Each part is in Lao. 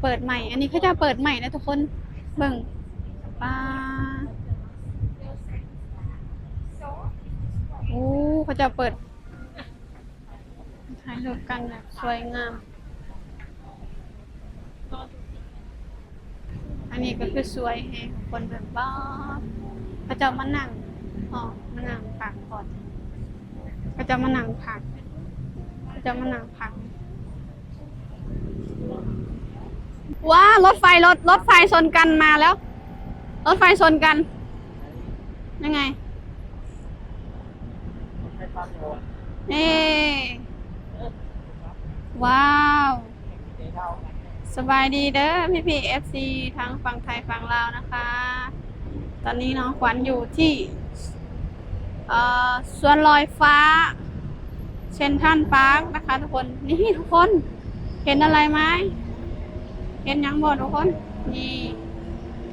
ເປີດໃໝ່ ອັນນີ້ເຂົາເຈົ້າເປີດໃໝ່ນະທຸກຄົນ ເບິ່ງ ປາ ໂອ້ ເຂົາເຈົ້າເປີດ ຖ່າຍຮູບກັນແບບສວຍງາມ ອັນນີ້ກໍຄືສວຍແຮງ ຄົນແບບ ປາ ເຂົາເຈົ້າມານັ່ງ ເນາະ ມານັ່ງພັກຜ່ອນ ເຂົາເຈົ້າມານັ່ງພັກ ເຂົາເຈົ້າມານັ່ງພັກ ວ້າ ລົດໄຟ ລົດ ລົດໄຟຊົນກັນມາແລ້ວ ລົດໄຟຊົນກັນ ຍັງໄງ? ເອີ ວ້າວ ສະບາຍດີເດີພີ່ໆ ເອັຟຊີ ທັງຝັ່ງໄທຝັ່ງລາວນະຄະ. ຕອນນີ້ນ້ອງຂວັນຢູ່ທີ່ ເອີ ສວນລອຍຟ້າ ເຊັນທຣັນປາກນະຄະທຸກຄົນ. ນີ້ທຸກຄົນ ເຫັນອະໄລໄໝ? ເຫັນຫຍັງບໍ່ທຸກຄົນ? ນີ້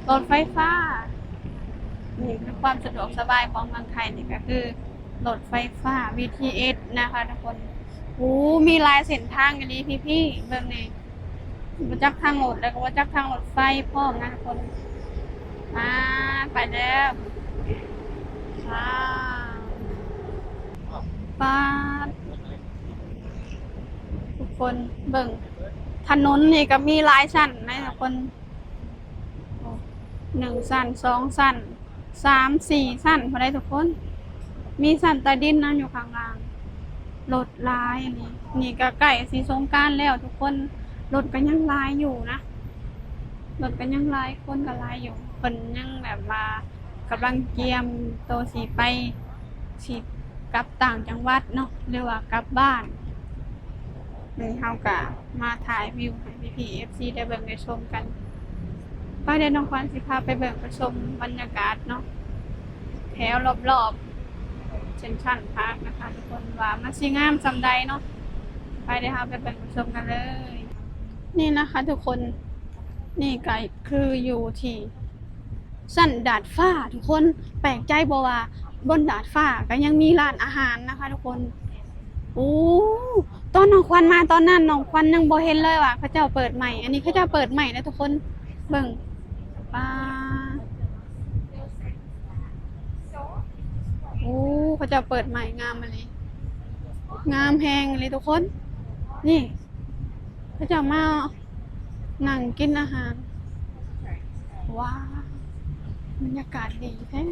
ລົດໄຟຟ້າ. ນີ້ຄືຄວາມສະດວກສະບາຍຂອງເມືອງໄທ ນີ້ກໍຄືລົດໄຟຟ້າ ບີທີເອັສ ນະຄະທຸກຄົນ. ໂອ້ ມີຫຼາຍເສັ້ນທາງອີ່ຫຼີພີ່ໆ ເບິ່ງນີ້ ບໍ່ຈັກທາງລົດ ແລ້ວກໍບໍ່ຈັກທາງລົດໄຟພ້ອມນະທຸກຄົນ. ມາ ໄປແລ້ວ ວ້າວ ປາດ ທຸກຄົນເບິ່ງ ຖະໜົນນີ້ກໍມີຫຼາຍຊັ້ນນະທຸກຄົນ ໂອ້ ໜຶ່ງຊັ້ນ ສອງຊັ້ນ ສາມສີ່ຊັ້ນພຸ້ນໃດ໋ທຸກຄົນ ມີຊັ້ນໃຕ້ດິນນຳຢູ່ຂ້າງລ່າງ ລົດຫຼາຍນີ້. ນີ້ກໍໃກ້ຊິສົງການແລ້ວທຸກຄົນ ລົດກໍຍັງຫຼາຍຢູ່ນະ ລົດກໍຍັງຫຼາຍ ຄົນກໍຫຼາຍຢູ່ ເພິ່ນຍັງແບບວ່າກຳລັງກຽມໂຕຊິໄປ ຊິກັບຕ່າງຈັງຫວັດເນາະ ຫຼືວ່າກັບບ້ານ. ນີ້ເຮົາກະມາຖ່າຍວິວໃຫ້ພີ່ໆ ເອັຟຊີ ໄດ້ເບິ່ງໄດ້ຊົມກັນ. ໄປເດີ ນ້ອງຂວັນຊິພາໄປເບິ່ງໄປຊົມບັນຍາກາດເນາະ ແຖວລອບໆ ເຊັນທຣັນປາກນະຄະທຸກຄົນ ວ່າມັນຊິງາມສ່ຳໃດເນາະ. ໄປເດີ ເຮົາໄປເບິ່ງໄປຊົມກັນເລີຍ. ນີ້ນະຄະທຸກຄົນ ນີ້ກະຄືຢູ່ທີ່ ຊັ້ນດາດຟ້າທຸກຄົນ ແປກໃຈບໍ່ວ່າບົນດາດຟ້າກໍຍັງມີຮ້ານອາຫານນະຄະທຸກຄົນ. ໂອ້ ຕອນນ້ອງຂວັນມາຕອນນັ້ນ ນ້ອງຂວັນຍັງບໍ່ເຫັນເລີຍວ່າເຂົາເຈົ້າເປີດໃໝ່ ອັນນີ້ເຂົາເຈົ້າເປີດໃໝ່ນະທຸກຄົນ ເບິ່ງ ປາ ໂອ້ ເຂົາເຈົ້າເປີດໃໝ່ ງາມອີ່ຫຼີ ງາມແຮງອີ່ຫຼີທຸກຄົນ ນີ້ ເຂົາເຈົ້າມານັ່ງກິນອາຫານ. ວ້າວ ບັນຍາກາດດີແທ້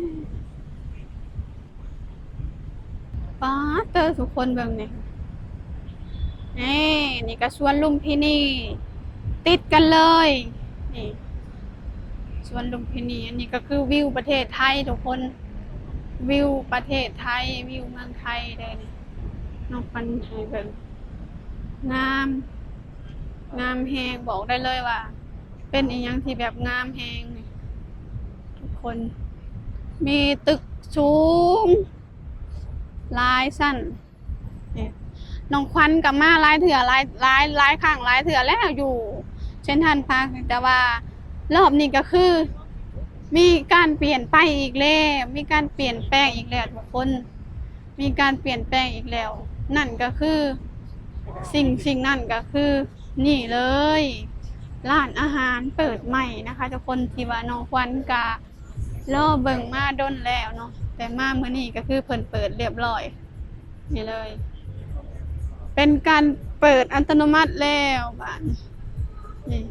ປາດເຕີ ທຸກຄົນເບິ່ງນີ້ ນີ້ ນີ້ກໍສວນລຸມພິນີ ຕິດກັນເລີຍ ນີ້ ສວນລຸມພິນີ. ອັນນີ້ກໍຄືວິວປະເທດໄທທຸກຄົນ ວິວປະເທດໄທ ວິວເມືອງໄທເດີນີ້. ນ້ອງຂວັນໃຫ້ເບິ່ງ ງາມ ງາມແຮງ ບອກໄດ້ເລີຍວ່າເປັນອີ່ຫຍັງທີ່ແບບງາມແຮງນີ້ທຸກຄົນ. ມີຕຶກສູງຫຼາຍຊັ້ນ ນີ້ ນ້ອງຂວັນກໍມາຫຼາຍເທື່ອ ຫຼາຍ ຫຼາຍ ຫຼາຍຄັ້ງຫຼາຍເທື່ອແລ້ວ ຢູ່ເຊັນທຣັນປາກ ແຕ່ວ່າລອບນີ້ກໍຄືມີການປ່ຽນໄປອີກແລ້ວ ມີການປ່ຽນແປງອີກແລ້ວທຸກຄົນ. ມີການປ່ຽນແປງອີກແລ້ວ ນັ້ນກໍຄື ສິ່ງ ສິ່ງນັ້ນກໍຄືນີ້ເລີຍ ຮ້ານອາຫານເປີດໃໝ່ນະຄະທຸກຄົນ ທີ່ວ່ານ້ອງຂວັນກະລໍເບິ່ງມາດົນແລ້ວເນາະ ແຕ່ມາມື້ນີ້ກໍຄືເພິ່ນເປີດລຽບລ້ອຍ ນີ້ເລີຍ ເປັນການເປີດອັດຕະໂນມັດແລ້ວບາດນີ້ ນີ້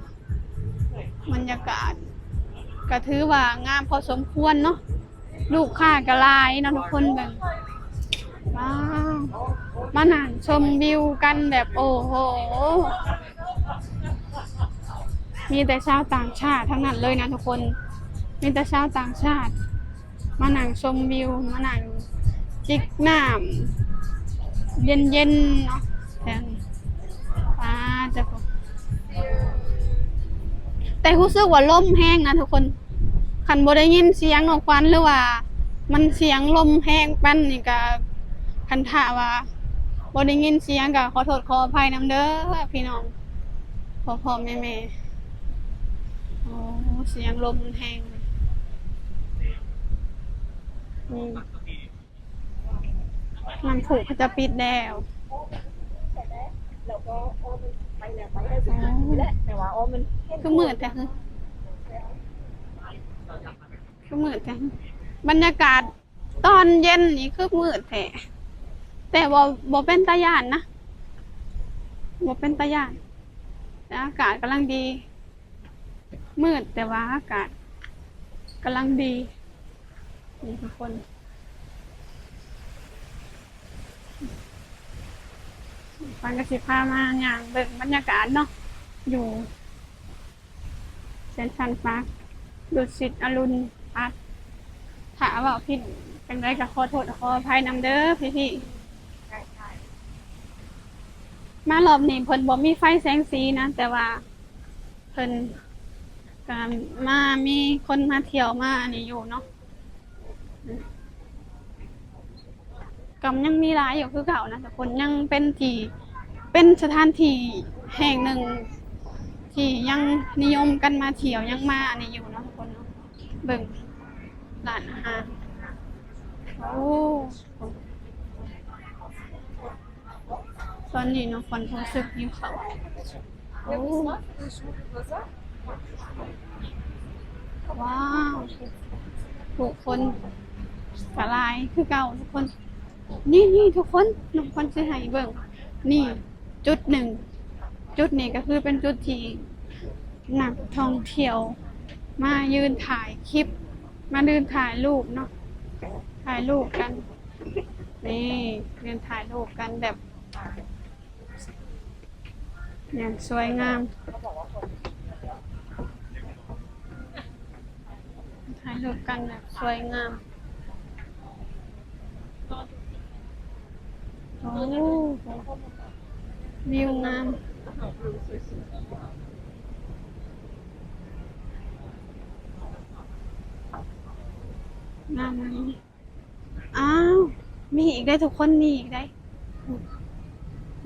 ບັນຍາກາດກໍຖືວ່າງາມພໍສົມຄວນເນາະ. ລູກຄ້າກໍຫຼາຍເນາະທຸກຄົນ ເບິ່ງ ວ້າວ ມານັ່ງຊົມວິວກັນແບບ ໂອ້ໂຫ ມີແຕ່ຊາວຕ່າງຊາດທັງນັ້ນເລີຍນະທຸກຄົນ ມີແຕ່ຊາວຕ່າງຊາດມານັ່ງຊົມວິວ ມານັ່ງຈິບນ້ຳເຢັນໆເນາະ ແຖວນີ້ ປາດເຈົ້າ ແຕ່ຮູ້ສຶກວ່າລົມແຮງນະທຸກຄົນ. ຄັນບໍ່ໄດ້ຍິນສຽງນ້ອງຂວັນ ຫຼືວ່າມັນສຽງລົມແຮງປານນີ້ກະ ຄັນຖ້າວ່າບໍ່ໄດ້ຍິນສຽງກະຂໍໂທດຂໍອະໄພນຳເດີພີ່ນ້ອງ ພໍ່ໆແມ່ໆ. ໂອ້ ສຽງລົມມັນແຮງ ອືມ. ນ້ຳພຸເຂົາເຈົ້າປິດແລ້ວ ແລ້ວກໍອ້ອມໄປແລ້ວໄປໄດ້ສຸດນີ້ແຫຼະ ແຕ່ວ່າອ້ອມມັນຄືມືດແທ້ ຄືມືດແທ້ ບັນຍາກາດຕອນເຢັນນີ້ຄືມືດແທ້ ແຕ່ບໍ່ ບໍ່ເປັນຕາຢ້ານນະ ບໍ່ເປັນຕາຢ້ານ ແຕ່ອາກາດກຳລັງດີ ມືດແຕ່ວ່າອາກາດກຳລັງດີ ນີ້ທຸກຄົນ ປັນກໍຊິພາມາຍ່າງເບິ່ງບັນຍາກາດເນາະ ຢູ່ເຊັນທຣັນພາກ ດຸສິດອະລຸນພາກ ຖ້າເວົ້າຜິດຈັ່ງໃດກໍຂໍໂທດຂໍອະໄພນຳເດີພີ່ໆ ມາລອບນີ້ເພິ່ນບໍ່ມີໄຟແສງສີນະ ແຕ່ວ່າ ເພິ່ນກະມາ ມີຄົນມາທ່ຽວມາອັນນີ້ຢູ່ເນາະ ກະຍັງມີຫຼາຍຢູ່ຄືເກົ່ານະທຸກຄົນ ຍັງເປັນທີ່ ເປັນສະຖານທີ່ແຫ່ງໜຶ່ງທີ່ຍັງນິຍົມກັນມາທ່ຽວ ຍັງມາອັນນີ້ຢູ່ເນາະທຸກຄົນເນາະ ເບິ່ງຮ້ານອາຫານ ໂອ້ ຕອນນີ້ນ້ອງຂວັນຮູ້ສຶກຫິວເຂົ້າ ໂອ້ ວ້າວ ຜູ້ຄົນກະຫຼາຍຄືເກົ່າທຸກຄົນ ນີ້ໆ ທຸກຄົນ ນ້ອງຂວັນຊິໃຫ້ເບິ່ງ ນີ້ ຈຸດໜຶ່ງ ຈຸດນີ້ກໍຄືເປັນຈຸດທີ່ນັກທ່ອງທ່ຽວມາຢືນຖ່າຍຄລິບ ມາຢືນຖ່າຍຮູບເນາະ ຖ່າຍຮູບກັນ ນີ້ ຢືນຖ່າຍຮູບກັນແບບ ຢ່າງສວຍງາມ ຖ່າຍຮູບກັນແບບສວຍງາມ ໂອ້ ວິວງາມ ງາມ ງາມ. ອ້າວ ມີອີກເດ້ທຸກຄົນ ມີອີກເດ້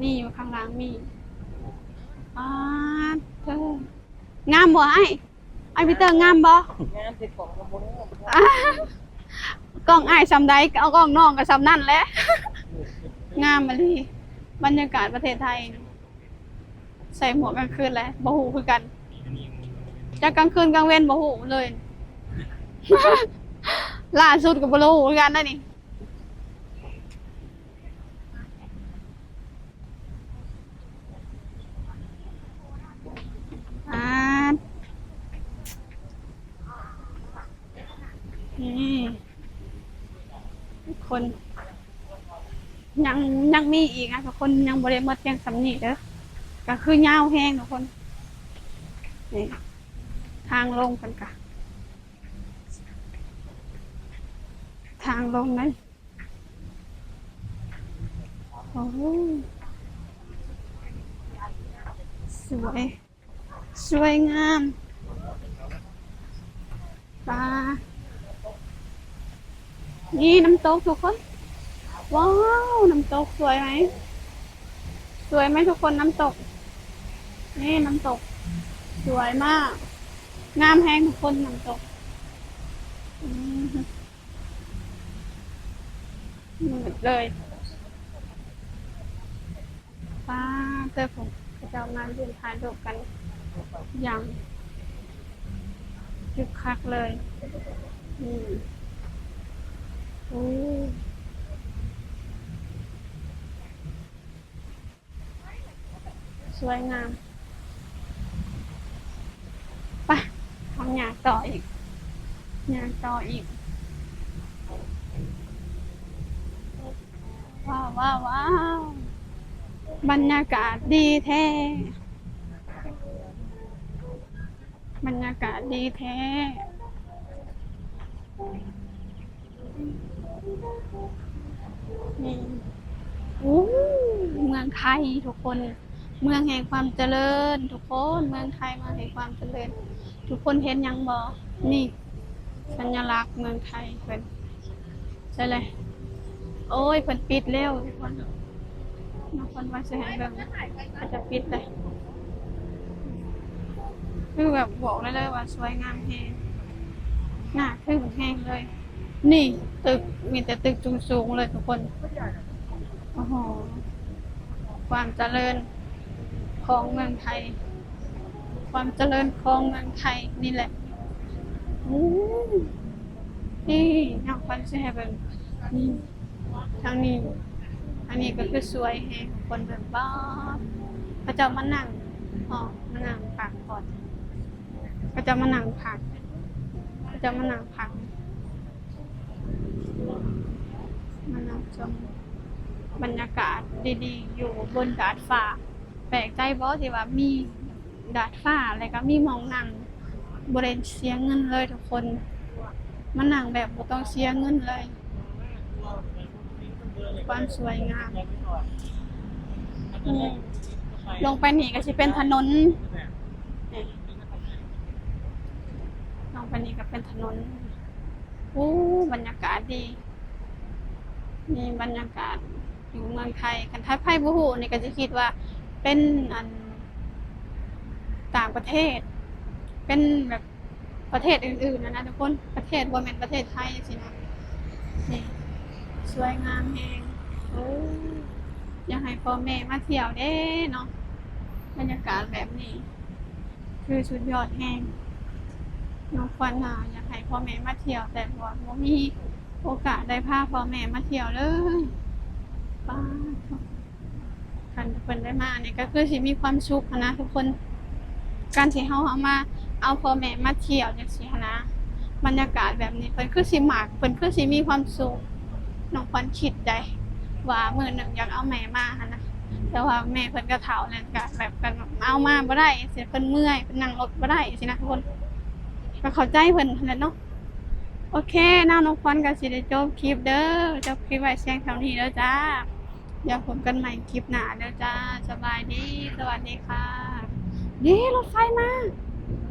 ນີ້ຢູ່ຂ້າງຫຼັງມີ ປາດເທີ ງາມບໍ່ອ້າຍ? ອ້າຍປີເຕີ ງາມບໍ່? ງາມ ແຕ່ກ້ອງກໍບໍ່ງາມ ກ້ອງອ້າຍສ່ຳໃດ ກ້ອງນ້ອງກໍສ່ຳນັ້ນແຫຼະ ງາມອີ່ຫຼີ ບັນຍາກາດປະເທດໄທ. ໃສ່ໝວກກາງຄືນແຫຼະ ບໍ່ຮູ້ຄືກັນ ຈັກກາງຄືນກາງເວັນບໍ່ຮູ້ເລີຍ ລ່າສຸດກໍບໍ່ຮູ້ຄືກັນນະນີ້ ອາ ນີ້ ທຸກຄົນ ຍັງ ຍັງມີອີກນະທຸກຄົນ ຍັງບໍ່ໄດ້ໝົດພຽງສ່ຳນີ້ເດີ ກໍຄືຍາວແຮງທຸກຄົນ ນີ້ ທາງລົງເພິ່ນກະ ທາງລົງເດ້ ໂອ້ໂຫ ສວຍ. ສວຍງາມ ປາ ນີ້ນ້ຳຕົກທຸກຄົນ ວ້າວ ນ້ຳຕົກສວຍໄໝ? ສວຍໄໝທຸກຄົນ? ນ້ຳຕົກ ນີ້ນ້ຳຕົກ ສວຍມາກ ງາມແຮງທຸກຄົນ ນ້ຳຕົກ ອືມ ມືດເລີຍ. ປາເຕີ ເຂົາເຈົ້າມາຢືນຖ່າຍຮູບກັນຢ່າງຄຶກຄັກເລີຍ ອືມ ໂອ້ ສວຍງາມ. ໄປ ເຮົາຍ່າງຕໍ່ອີກ ຍ່າງຕໍ່ອີກ ວ້າວ ວ້າວ ວ້າວ ບັນຍາກາດດີແທ້ ບັນຍາກາດດີແທ້. ນີ້ ໂອ້ ເມືອງໄທທຸກຄົນ ເມືອງແຫ່ງຄວາມຈະເລີນທຸກຄົນ ເມືອງໄທເມືອງແຫ່ງຄວາມຈະເລີນ ທຸກຄົນເຫັນຫຍັງບໍ່? ນີ້ ສັນຍະລັກເມືອງໄທເພິ່ນ ໃສ່ເລີຍ ໂອ້ຍ ເພິ່ນປິດແລ້ວທຸກຄົນ. ບາງຄົນວ່າຊິໃຫ້ເບິ່ງ ເຂົາຈະປິດເລີຍ ຄືແບບບອກໄດ້ເລີຍວ່າສວຍງາມແຮງ ໜ້າທຶ່ງແຮງເລີຍ. ນີ້ຕຶກ ມີແຕ່ຕຶກສູງໆເລີຍທຸກຄົນ ໂອ້ໂຫ ຄວາມຈະເລີນ ຂອງເມືອງໄທ ຄວາມຈະເລີນຂອງເມືອງໄທນີ້ແຫຼະ. ໂອ້ ນີ້ນ້ອງຂວັນຊິໃຫ້ເບິ່ງ ນີ້ ທາງນີ້ ທາງນີ້ກໍຄືສວຍແຮງ ຄົນແບບ ປາດ ເຂົາເຈົ້າມານັ່ງເນາະ ມານັ່ງພັກຜ່ອນ ເຂົາເຈົ້າມານັ່ງພັກ ເຂົາເຈົ້າມານັ່ງພັກ ມານັ່ງຊົມບັນຍາກາດດີໆ ຢູ່ບົນດາດຟ້າ. ແປກໃຈບໍ່ ທີ່ວ່າມີດາດຟ້າ ແລ້ວກໍມີໝ່ອງນັ່ງ ບໍ່ໄດ້ເສຍເງິນເລີຍທຸກຄົນ ມານັ່ງແບບບໍ່ຕ້ອງເສຍເງິນເລີຍ. ຄວາມສວຍງາມ ອືມ ລົງໄປນີ້ກໍຊິເປັນຖະໜົນ ນີ້ ລົງໄປນີ້ກໍເປັນຖະໜົນ. ໂອ້ ບັນຍາກາດດີ ນີ້ບັນຍາກາດຢູ່ເມືອງໄທ. ຄັນຖ້າໃຜບໍ່ຮູ້ນີ້ກໍຈະຄິດວ່າເປັນ ອັນ ຕ່າງປະເທດ ເປັນແບບ ປະເທດອື່ນໆ ຫັ້ນນະທຸກຄົນ ປະເທດບໍ່ແມ່ນປະເທດໄທຈັ່ງຊີ້ນະ. ນີ້ ສວຍງາມແຮງ. ໂອ້ ຢາກໃຫ້ພໍ່ແມ່ມາທ່ຽວເດ້ເນາະ ບັນຍາກາດແບບນີ້ ຄືສຸດຍອດແຮງ. ນ້ອງຂວັນນະ ຢາກໃຫ້ພໍ່ແມ່ມາທ່ຽວ ແຕ່ວ່າບໍ່ມີໂອກາດໄດ້ພາພໍ່ແມ່ມາທ່ຽວເລີຍ. ປາດໂທ້ ຄັນເພິ່ນໄດ້ມານີ້ກໍຄືຊິມີຄວາມສຸກຫັ້ນນະທຸກຄົນ. ການທີ່ເຮົາ ເຮົາມາເອົາພໍ່ແມ່ມາທ່ຽວຈັ່ງຊີ້ຫັ້ນນະ ບັນຍາກາດແບບນີ້ ເພິ່ນຄືຊິມັກ ເພິ່ນຄືຊິມີຄວາມສຸກ. ນ້ອງຂວັນຄິດໃດວ່າມື້ໜຶ່ງຢາກເອົາແມ່ມາຫັ້ນນະ ແຕ່ວ່າແມ່ເພິ່ນກໍເຖົ້າແລ້ວ ກໍແບບ ກໍເອົາມາບໍ່ໄດ້ ເພິ່ນເມື່ອຍ ເພິ່ນນັ່ງລົດບໍ່ໄດ້ຊີ້ນະທຸກຄົນ. ກໍເຂົ້າໃຈເພິ່ນຫັ້ນແຫຼະເນາະ. ໂອເຄເນາະ ນ້ອງຂວັນກໍຊິໄດ້ຈົບຄລິບເດີ ຈົບຄລິບໄວ້ພຽງເທົ່ານີ້ເດີຈ້າ. ດຽວພົບກັນໃໝ່ຄລິບໜ້າເດີຈ້າ. ສະບາຍດີ ສະຫວັດດີຄ່ະ. ເດ້ ລົດໄຟມາ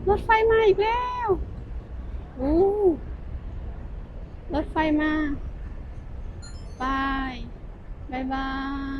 ລົດໄຟມາອີກແລ້ວ. ໂອ້ ລົດໄຟມາ. ບາຍ ບາຍບາຍ.